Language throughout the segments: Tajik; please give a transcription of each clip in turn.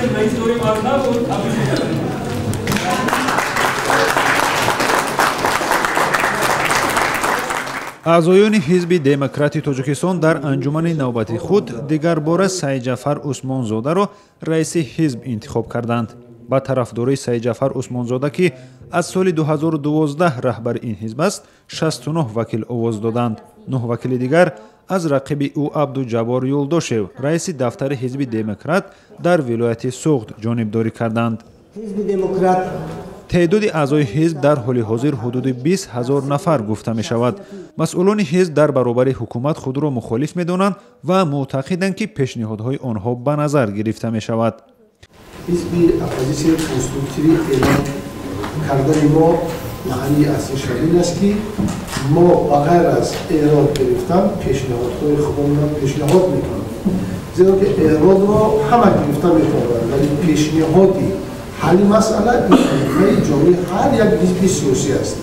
кардем, раис дорем аз нав табрик мекунем. Аъзоёни Ҳизби Демократи Тоҷикистон дар анҷумани навбати худ дигарбора Сайидҷафар Усмонзодаро раиси ҳизб интихоб карданд. Ба тарафдории Сайидҷафар Усмонзода, ки аз соли 2012 раҳбари ин ҳизб аст, 69 вакил овоз доданд. 9 вакили дигар аз рақиби ӯ Абдуҷаббор Юлдошев, раиси дафтари Ҳизби Демократ дар вилояти Суғд, ҷонибдорӣ карданд. Теъдоди аъзои ҳизб дар ҳоли ҳозир ҳудуди 20 ҳазор нафар гуфта мешавад. Масъулони ҳизб дар баробари ҳукумат худро мухолиф медонанд ва мӯътақиданд, ки пешниҳодҳои онҳо ба назар гирифта мешавад. Ҳизби оппозитсияи конструктивӣ эълон кардани мо маънии аслиш ин аст, ки мо ба ғайр аз эрод гирифтан пешниҳодҳои худамонро пешниҳод мекунем, зеро ки эродро ҳама гирифта метавонанд, вале пешниҳоди ҳалли масъала ин вазифаи ҷомеаи ҳар як ҳизби сиёсӣ аст.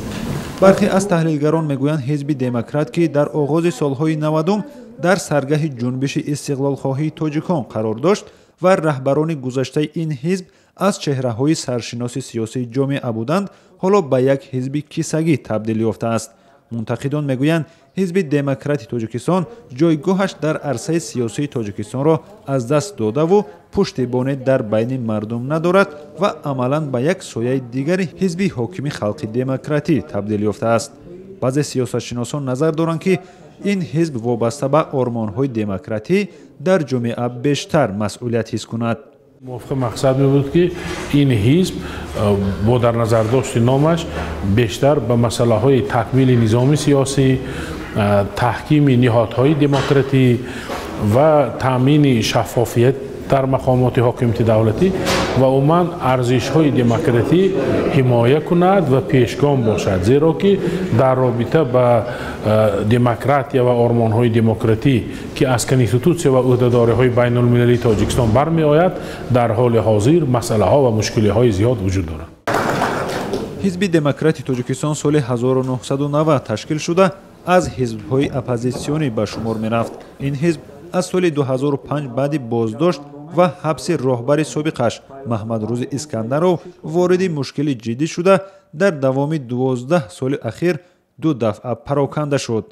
Бархе аз таҳлилгарон мегӯянд, Ҳизби Демократ, ки дар оғози солҳои 90 дар саргаҳи ҷунбиши истиқлолхоҳии тоҷикон қарор дошт ва раҳбарони гузаштаи ин ҳизб аз чеҳраҳои саршиноси сиёсии ҷомеа буданд, ҳоло ба як ҳизби кисагӣ табдил ёфтааст. Мунтақидон мегӯянд, Ҳизби Демократи Тоҷикистон ҷойгоҳаш дар арсаи сиёсии Тоҷикистонро аз даст додаву пуштибоне дар байни мардум надорад ва амалан ба як сояи дигари ҳизби ҳокими Халқи Демократӣ табдил ёфтааст. Баъзе сиёсатшиносон назар доранд, ки ин ҳизб вобаста ба ормонҳои демократӣ дар ҷомеа бештар масъулият ҳис кунад. Мувофиқи мақсад мебуд, ки ин ҳизб бо дар назардошти номаш бештар ба масъалаҳои такмили низоми сиёсӣ, таҳкими ниҳодҳои демократӣ ва таъмини шаффофият дар мақомоти ҳокимияти давлатӣ ва умуман арзишҳои демократӣ ҳимоя кунад ва пешгом бошад, зеро ки дар робита ба демократия ва ормонҳои демократӣ, ки аз конститутсия ва ӯҳдадориҳои байнулмилалии Тоҷикистон бармеояд, дар ҳоли ҳозир масъалаҳо ва мушкилиҳои зиёд вуҷуд доранд. Ҳизби Демократи Тоҷикистон соли 1990 ташкил шуда, аз ҳизбҳои оппозитсионӣ ба шумор мерафт. Ин ҳизб аз соли 2005 баъди боздошт ва ҳабси роҳбари собиқаш Маҳмадрӯзи Искандаров вориди мушкили ҷиддӣ шуда, дар давоми 12 соли ахир 2 дафъа пароканда шуд.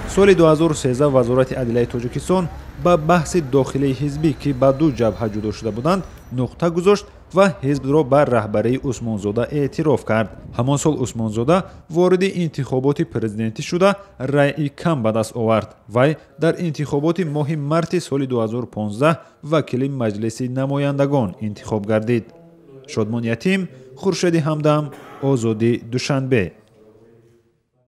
Соли 2013 Вазорати адлияи Тоҷикистон ба баҳси дохилии ҳизбӣ, ки ба 2 ҷабҳа ҷудо шуда буданд, нуқта гузошт ва ҳизбро ба раҳбарии Усмонзода эътироф кард. Ҳамон сол Усмонзода вориди интихоботи президентӣ шуда, раъи кам ба даст овард. Вай дар интихоботи моҳи марти соли 2015 вакили Маҷлиси намояндагон интихоб гардид. Шодмон Ятим, Хуршеди Ҳамдам, Озодӣ, Душанбе.